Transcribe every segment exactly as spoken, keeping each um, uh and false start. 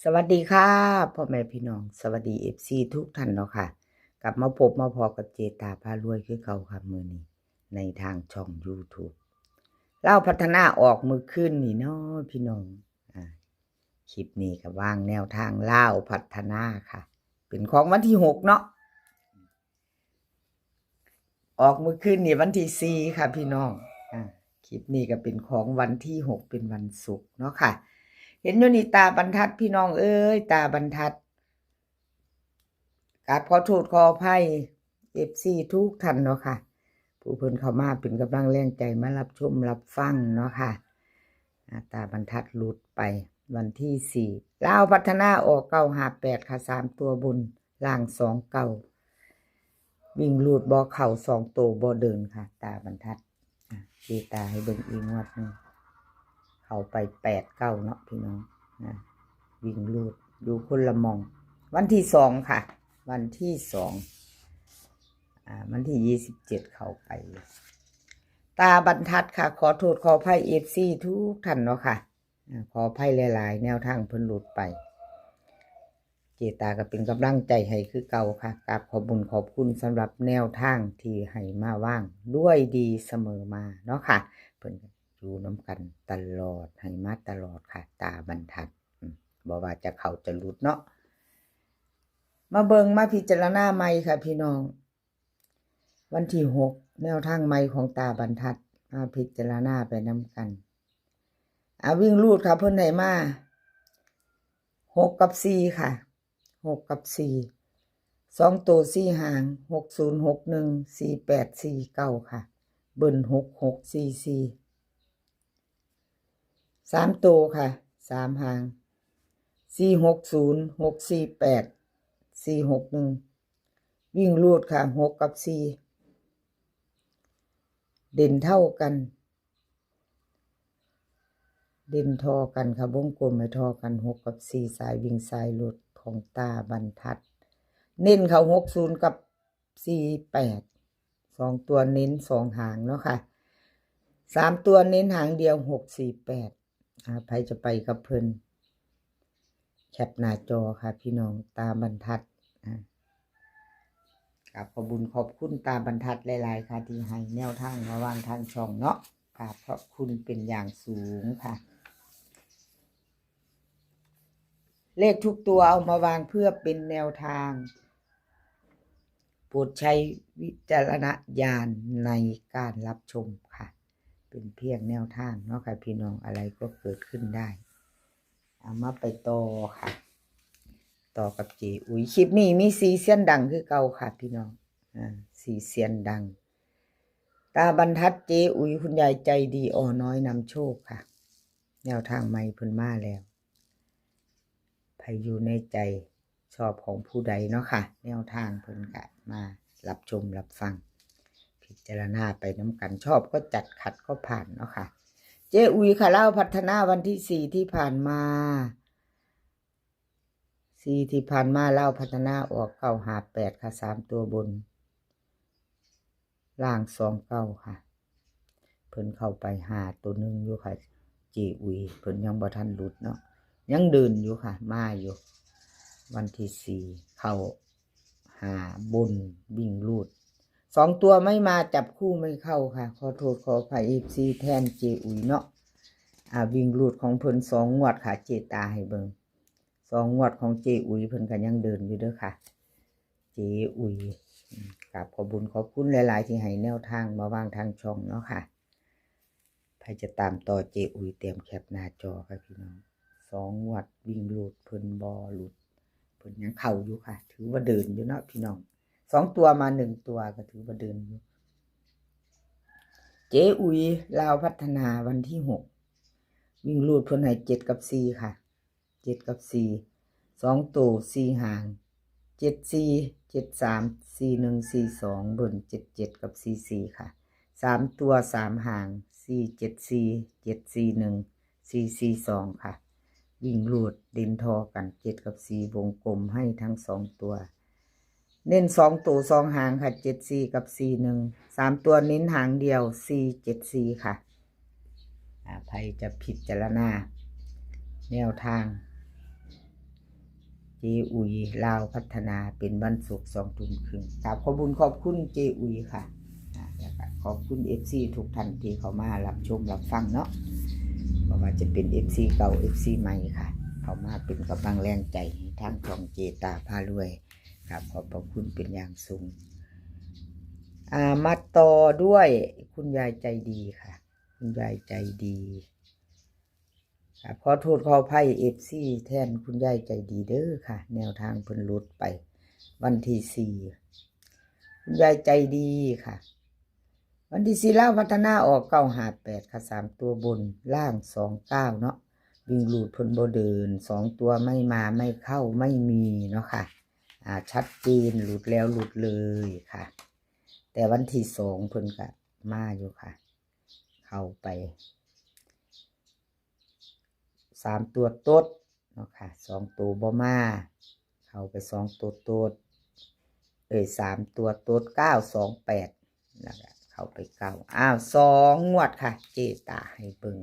สวัสดีค่ะ พ่อแม่พี่น้อง สวัสดี เอฟซี ทุกท่านเนาะค่ะ กลับมาพบมาพ้อกับเจตาพารวยคือเก่าค่ะ มื้อนี้ในทางช่อง YouTube ลาวพัฒนาออกมื้อคืนนี่เนาะพี่น้อง อ่า คลิปนี้ก็วางแนวทางลาวพัฒนาค่ะ เป็นของวันที่หกเนาะ ออกมื้อคืนนี่วันที่สี่ค่ะพี่น้อง อ่า คลิปนี้ก็เป็นของวันที่หก เป็นวันศุกร์เนาะค่ะ เห็นอยู่นี่ตาบรรทัดพี่น้องเอ้ย ตาบรรทัด กราบขอโทษขออภัย เอฟซี ทุกท่านเนาะค่ะ ผู้เพิ่นเข้ามาเป็นกำลังแรงใจมารับชมรับฟังเนาะค่ะ อ่า ตาบรรทัดหลุดไปวันที่สี่ ลาวพัฒนาออก เก้าห้าแปด ค่ะ สามตัวบน ล่าง สองเก้า วิ่งรูดบ่เข้า สองตัวบ่เดินค่ะ ตาบรรทัด อ่ะ เจตาให้เบิ่งอีกงวดหนึ่ง เข้าไป แปดเก้า เนาะพี่น้อง อ่ะ วิ่งรูดอยู่คนละหม่อง วันที่สองค่ะ วันที่สอง อ่า วันที่ยี่สิบเจ็ดเข้าไป ตาบรรทัดค่ะ ขอโทษขออภัย เอฟซี ทุกท่านเนาะค่ะ อ่า ขออภัยหลายๆ แนวทางเพิ่นหลุดไป เจตาก็เป็นกำลังใจให้คือเก่าค่ะ กราบขอบบุญขอบคุณสำหรับแนวทางที่ให้มาวางด้วยดีเสมอมาเนาะค่ะ เพิ่นก็อยู่นำกันตลอด ให้มาตลอดค่ะ ตาบรรทัด อืม บ่ว่าจะเข้าจะหลุดเนาะ มาเบิ่งมาพิจารณาใหม่ค่ะพี่น้อง วันที่หก แนวทางใหม่ของตาบรรทัด มาพิจารณาไปนำกัน อ่า วิ่งรูดค่ะ เพิ่นให้มา หกกับสี่ค่ะ หกกับสี่ สองตัวสี่หาง หกศูนย์หกหนึ่ง สี่แปดสี่เก้า ค่ะ เบิ้ล หกหกสี่สี่ สามตัวค่ะ สามหาง สี่หกศูนย์ หกสี่แปด สี่หกหนึ่ง วิ่งรูดค่ะ หกกับสี่ เด่นเท่ากัน เด่นทอกันค่ะ วงกลมให้ทอกัน หกกับสี่ สายวิ่งสายรูดของตาบรรทัด เน้นเขา หกศูนย์ กับ สี่แปด สองตัวเน้นสองหางเนาะค่ะ สามตัวเน้นหางเดียว หกสี่แปด อ่า ใครจะไปกับเพิ่น แคปหน้าจอค่ะพี่น้อง ตาบรรทัด อ่า กราบขอบบุญขอบคุณตาบรรทัดหลายๆ ค่ะ ที่ให้แนวทางมาวางทางช่องเนาะ กราบขอบคุณเป็นอย่างสูงค่ะ เลขทุกตัวเอามาวางเพื่อเป็นแนวทาง โปรดใช้วิจารณญาณในการรับชมค่ะ เป็นเพียงแนวทางเนาะค่ะพี่น้อง อะไรก็เกิดขึ้นได้ เอามาไปต่อค่ะ ต่อกับเจอุ๋ย คลิปนี้มีสี่เซียนดังคือเก่าค่ะพี่น้อง อ่า สี่เซียนดัง ตาบรรทัด เจอุ๋ย คุณยายใจดี อ.น้อยนำโชคค่ะ แนวทางใหม่เพิ่นมาแล้ว ไผอยู่ในใจชอบของผู้ใดเนาะค่ะ แนวทางเพิ่นก็มารับชมรับฟัง พิจารณาไปนำกัน ชอบก็จัด ขัดก็ผ่านเนาะค่ะ เจอุ๋ยค่ะ ลาวพัฒนาวันที่สี่ที่ผ่านมา สี่ที่ผ่านมาลาวพัฒนาออก เก้าห้าแปด ค่ะ สามตัวบน ล่าง สองเก้า ค่ะ เพิ่นเข้าไปหาตัวหนึ่งอยู่ค่ะ เจอุ๋ย เพิ่นยังบ่ทันหลุดเนาะ ยังเดินอยู่ค่ะ มาอยู่ วันที่สี่ เข้าหาบนวิ่งรูด สองตัวไม่มา จับคู่ไม่เข้าค่ะ ขอโทษขออภัย เอฟซี แทนเจอุ๋ยเนาะ อ่า วิ่งรูดของเพิ่นสองงวดค่ะ เจตาให้เบิ่ง สองงวดของเจอุ๋ยเพิ่นก็ยังเดินอยู่เด้อค่ะ เจอุ๋ย อืม กราบขอบบุญขอบคุณหลายๆ ที่ให้แนวทางมาวางทางช่องเนาะค่ะ ใครจะตามต่อเจอุ๋ยเตรียมแคปหน้าจอค่ะพี่น้อง สองงวดวิ่งรูดเพิ่นบ่หลุด เพิ่นยังเข้าอยู่ค่ะ ถือว่าเดินอยู่เนาะพี่น้อง สองตัวมาหนึ่งตัวก็ถือว่าเดินอยู่ เจอุ๋ย ลาวพัฒนาวันที่หก วิ่งรูดเพิ่นให้เจ็ดกับสี่ค่ะ เจ็ดกับสี่ สองตัวสี่หาง เจ็ดสี่ เจ็ดสาม สี่หนึ่ง สี่สอง เบิ้ล เจ็ดเจ็ด กับ สี่สี่ ค่ะ สามตัวสามหาง สี่เจ็ดสี่ เจ็ดสี่หนึ่ง สี่สี่สอง ค่ะ วิ่งรูดเด่นทอกัน เจ็ดกับสี่ วงกลมให้ทั้งสองตัว เน้นสองตัวสองหางค่ะ เจ็ดสี่ กับ สี่หนึ่ง สามตัวเน้นหางเดียว สี่เจ็ดสี่ ค่ะ อ่า ใครจะพิจารณาแนวทาง เจอุ๋ยลาวพัฒนา เป็นวันศุกร์สองทุ่มครึ่ง กราบขอบบุญขอบคุณเจอุ๋ยค่ะ อ่า แล้วก็ขอบคุณเอฟซีทุกท่านที่เข้ามารับชมรับฟังเนาะ บ่ว่าจะเป็นเอฟซีเก่า เอฟซีใหม่ค่ะ เข้ามาเป็นกำลังแรงใจให้ทางช่องเจตาพารวย ครับ ขอบพระคุณเป็นอย่างสูง อ่า มาต่อด้วยคุณยายใจดีค่ะ คุณยายใจดี ครับ ขอโทษขออภัยเอฟซีแทนคุณยายใจดีเด้อค่ะ แนวทางเพิ่นหลุดไป วันที่สี่ คุณยายใจดีค่ะ วันที่สี่ ลาวพัฒนาออก เก้าห้าแปด ค่ะ สามตัวบน ล่าง สองเก้า เนาะ วิ่งหลุดเพิ่นบ่เดิน สองตัวไม่มาไม่เข้าไม่มีเนาะค่ะ อ่า ชัดเจน หลุดแล้วหลุดเลยค่ะ แต่วันที่สองเพิ่นก็มาอยู่ค่ะ เข้าไป สามตัวโต๊ดเนาะค่ะ สองตัวบ่มา เข้าไปสองตัวโต๊ด เอ้ย สามตัวโต๊ด เก้าสองแปด แล้วก็เข้าไปเก้า อ้าว สองงวดค่ะ เจตาให้เบิ่ง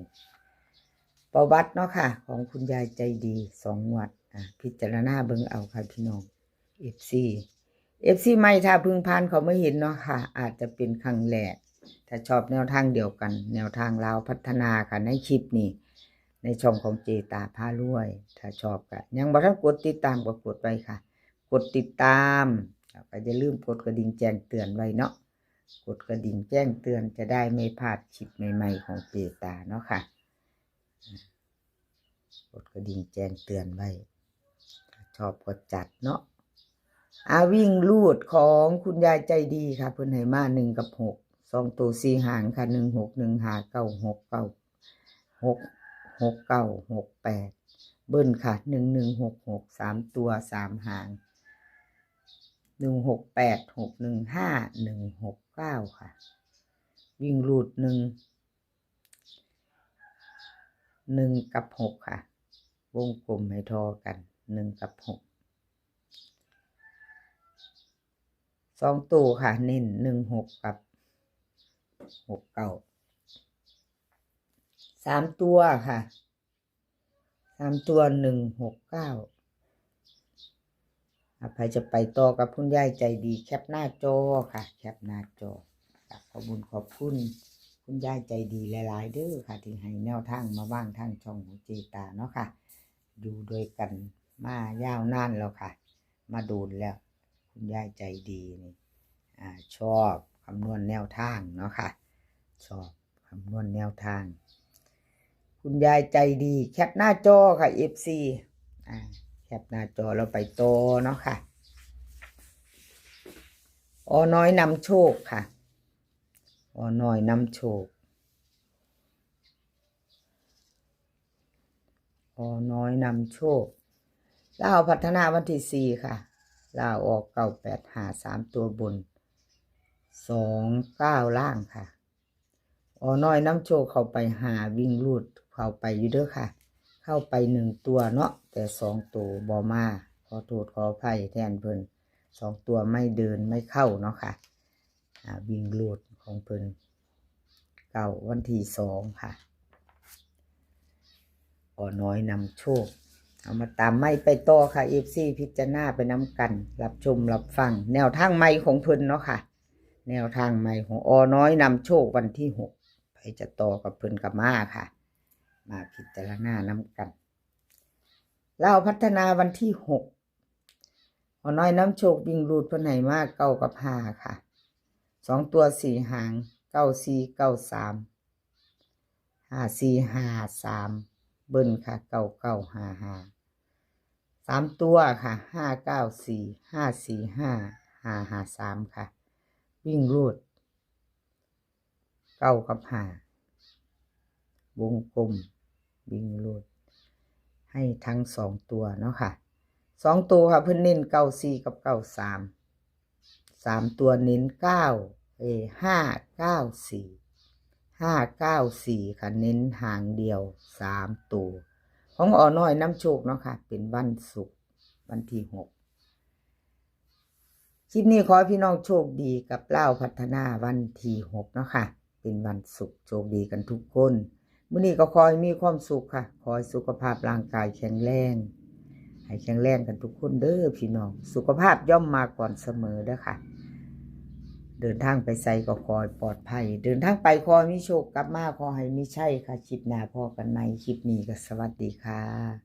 ประวัติเนาะค่ะ ของคุณยายใจดี สองงวด อ่ะ พิจารณาเบิ่งเอาค่ะพี่น้อง เอฟซี เอฟซีใหม่ถ้าเพิ่งผ่านเข้ามาเห็นเนาะค่ะ อาจจะเป็นครั้งแรก ถ้าชอบแนวทางเดียวกัน แนวทางลาวพัฒนาค่ะ ในคลิปนี้ ในช่องของเจตาพารวย ถ้าชอบก็ยังบ่ทันกดติดตามก็กดไว้ค่ะ กดติดตาม แล้วก็อย่าลืมกดกระดิ่งแจ้งเตือนไว้เนาะ กดกระดิ่งแจ้งเตือนจะได้ไม่พลาดคลิปใหม่ๆของเจตาเนาะค่ะ กดกระดิ่งแจ้งเตือนไว้ ถ้าชอบก็จัดเนาะ อ่า วิ่งรูดของคุณยายใจดีค่ะ เพิ่นให้มา หนึ่งกับหก สองตัวสี่หางค่ะ หนึ่งหก หนึ่งห้า เก้าหก เก้าหก หกเก้า หกแปด เบิ้ลค่ะ หนึ่งหนึ่ง หกหก สามตัวสามหาง หนึ่งหกแปด หกหนึ่งห้า หนึ่งหกเก้า ค่ะ วิ่งรูดหนึ่ง หนึ่งกับหกค่ะ วงกลมให้ทอกัน หนึ่งกับหก สองตัวค่ะ เน้น หนึ่งหก กับ หกเก้า สามตัวค่ะ สามตัว หนึ่งหกเก้า อ่ะ ใครจะไปต่อกับคุณยายใจดี แคปหน้าจอค่ะ แคปหน้าจอ กราบขอบบุญขอบคุณคุณยายใจดีหลายๆเด้อค่ะ ที่ให้แนวทางมาวางทางช่องของเจตาเนาะค่ะ อยู่ด้วยกันมายาวนานแล้วค่ะ มาโดนแล้ว คุณยายใจดีนี่ อ่า ชอบคำนวณแนวทางเนาะค่ะ ชอบคำนวณแนวทาง คุณยายใจดี แคปหน้าจอค่ะ เอฟซี อ่า แคปหน้าจอแล้วไปต่อเนาะค่ะ อ.น้อยนำโชคค่ะ อ.น้อยนำโชค อ.น้อยนำโชค ลาวพัฒนาวันที่สี่ค่ะ ลาวออก เก้าแปดห้า สามตัวบน สองเก้า ล่างค่ะ อ.น้อยนำโชคเข้าไปห้า วิ่งรูดเข้าไปอยู่เด้อค่ะ เข้าไปหนึ่งตัวเนาะ แต่สองตัวบ่มา ขอโทษขออภัยแทนเพิ่น สองตัวไม่เดินไม่เข้าเนาะค่ะ อ่า วิ่งรูดของเพิ่น เก้า วันที่สองค่ะ อ.น้อยนำโชค เอามาตามใหม่ไปต่อค่ะ เอฟซี พิจารณาไปนำกัน รับชมรับฟัง แนวทางใหม่ของเพิ่นเนาะค่ะ แนวทางใหม่ของ อ.น้อยนำโชค วันที่หก ใครจะต่อกับเพิ่นก็มาค่ะ มาพิจารณานำกัน ลาวพัฒนาวันที่หก อ.น้อยนำโชควิ่งรูดเพิ่นให้มา เก้ากับห้าค่ะ สองตัวสี่หาง เก้าสี่ เก้าสาม ห้าสี่ ห้าสาม เบิ้ลค่ะ เก้าเก้า ห้าห้า สามตัวค่ะ ห้าเก้าสี่ ห้าสี่ห้า ห้าห้าสาม ค่ะ วิ่งรูด เก้ากับห้า วงกลม วิ่งรูด ให้ทั้งสองตัวเนาะค่ะ สองตัวค่ะ เพิ่นเน้น เก้าสี่ กับ เก้าสาม สามตัวเน้น เก้า เอ้ย ห้าเก้าสี่ ห้าเก้าสี่ ค่ะ เน้นหางเดียว สามตัว ของ อ.น้อยนำโชคเนาะค่ะ เป็นวันศุกร์ วันที่หก คลิปนี้ขอให้พี่น้องโชคดีกับลาวพัฒนาวันที่หกเนาะค่ะ เป็นวันศุกร์ โชคดีกันทุกคน มื้อนี้ก็ขอให้มีความสุขค่ะ ขอให้สุขภาพร่างกายแข็งแรง ให้แข็งแรงกันทุกคนเด้อพี่น้อง สุขภาพย่อมมาก่อนเสมอเด้อค่ะ เดินทางไปไสก็ขอให้ปลอดภัย เดินทางไปขอให้มีโชค กลับมาขอให้มีชัยค่ะ คลิปหน้าพ้อกันใหม่ คลิปนี้ก็สวัสดีค่ะ